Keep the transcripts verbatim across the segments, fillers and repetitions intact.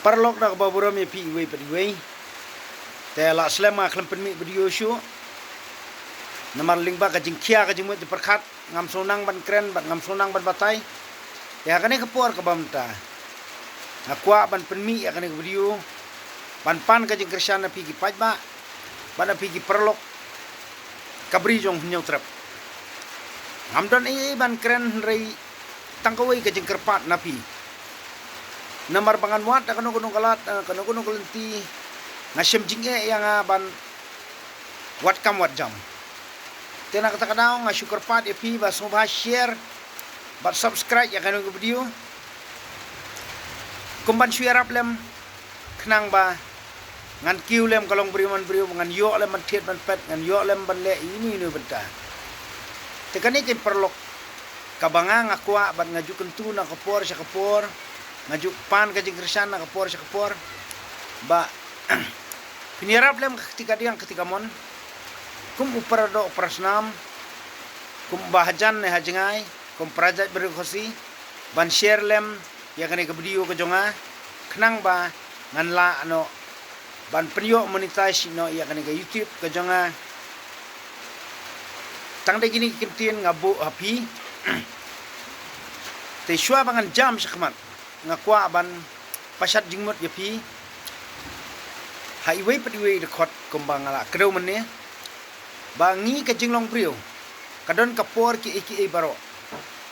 Paralok, da kaba burom ïa phi iwei pa iwei. Te la slem nga khlem pynmih video shuh. Namar lyngba ka jingkhia ka jingmut jingpyrkhat, ngam sngewdang ban kren bad ngam sngewdang ban batai. Te ha kane ka por kaba mynta nga kwah ban pynmih ïa kane ka video ban pan ka jingkyrshan na phi ki paidbah bad na phi ki paralok ka Bri jong Hynñiewtrep. Ngam don ei ei ban kren hynrei tang kawei ka jingkyrpad na phi. Namar ba ngan wad da kano kano ka lad, eh, kano kano ka lynti, nga shem jingeh ïa nga ban wad kam wad jam. Te na kata ka daw nga shu kyrpad ïa phi ba sngewbha share bad subscribe ïa kane ka video. Kum ban shu ïarap lem khnang ba ngan kiew lem ka longbriew manbriew, ngan ïoh lem ban thied ban peit, ngan ïoh lem ban leh ïa ino ino bynta. Te kane ka paralok kaba nga nga kwah bad nga ju kyntu na ka por sha ka por, nga ju pan ka jingkyrshan na ka por sha ka por. Ba phin ïarap lem ka kti kadiang kti kamon, kum u paradoh parasnam, kum ba hajan ne hajngai, kum para jaitbynriew Khasi, ban share lem ïa kane ka video ka jong nga khnang ba ngan lah noh ban pynïoh monetize noh ïa kane ka YouTube ka jong nga. Tang da kine ki kyntien nga buh ha phi. Te shuwa ba ngan jam shakhmat, nga kwah ban pashat jingmut ïa phi ha iwei pa iwei i dkhot, kumba nga la kdew mynne, ba ngi ka jinglong briew ka don ka por kiei kiei baroh.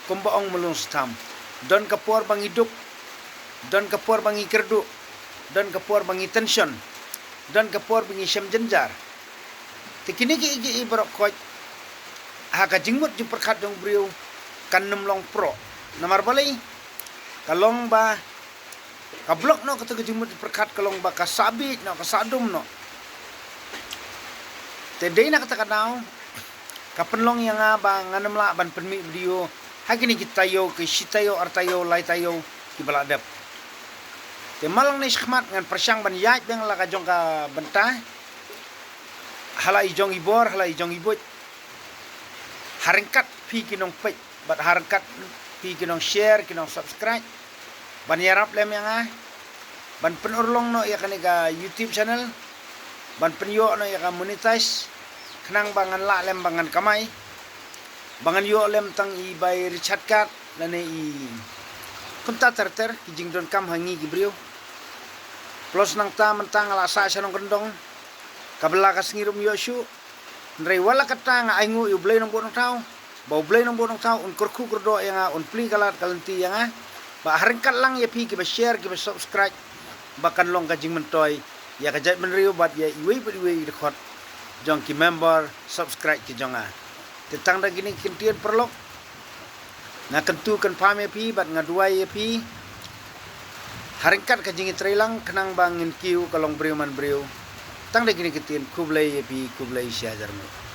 Kumba ong Mulung Stham, don ka por ba ngi duk, don ka por ba ngi kyrduh, don ka por ba ngi tension, don ka por ba ngi shem jynjar. Te kine kiei kiei baroh khoit ha ka jingmut jingpyrkhat jong briew kan nym long proh. Namar balei? Ka long ba ka block noh kata ka jingmut jingpyrkhat, ka long ba ka sah bieit noh, ka sah dum noh. Te dei na kata ka daw ka pynlong ïa nga ba ngan nym lah ban pynmih video ha kine ki taïew, ki shi taïew, ar taïew, lai taïew kiba la dep. Te malang ne shakhmat ngan pyrshang ban ïaid biang la ka jong ka bynta ha la i jong i bor, ha la i jong i buit. Ha ryngkat phi ki nongpeit bad ha ryngkat phi ki nongshare, ki nongsubscribe, ban ïarap lem ïa nga ban pynurlong noh ïa kane ka YouTube channel, ban pynïoh noh ïa ka monetize, khnang ba ngan lah lem ba ngan kamai, ba ngan ïoh lem tang i bai recharge card lane i kumta ter ter ki jingdonkam ha ngi ki briew. Plus nangta mynta nga la sah sha nongkyndong, ka bylla ka sngi ruh ym ïoh shuh. Hynrei wat la katta nga ainguh ïa U Blei Nongbuh Nongthaw ba U Blei Nongbuh Nongthaw un kyrkhu kyrdoh ïa nga, un plie ka lad ka lynti ïa nga, ba ha ryngkat lang ïa phi kiba share, kiba subscribe, ba kan long ka jingmyntoi ïa ka jaitbynriew bad ïa iwei pa iwei i dkhot jong ki member subscribe ki jong nga. Te tang da kine ki kyntien paralok, nga kyntu kynpham ïa phi bad nga duwai ïa phi ha ryngkat ka jingïatreilang khnang ba ngin kiew ka longbriew manbriew. Tang da kine ki kyntien, khublei ïa phi, khublei shihajar nguh.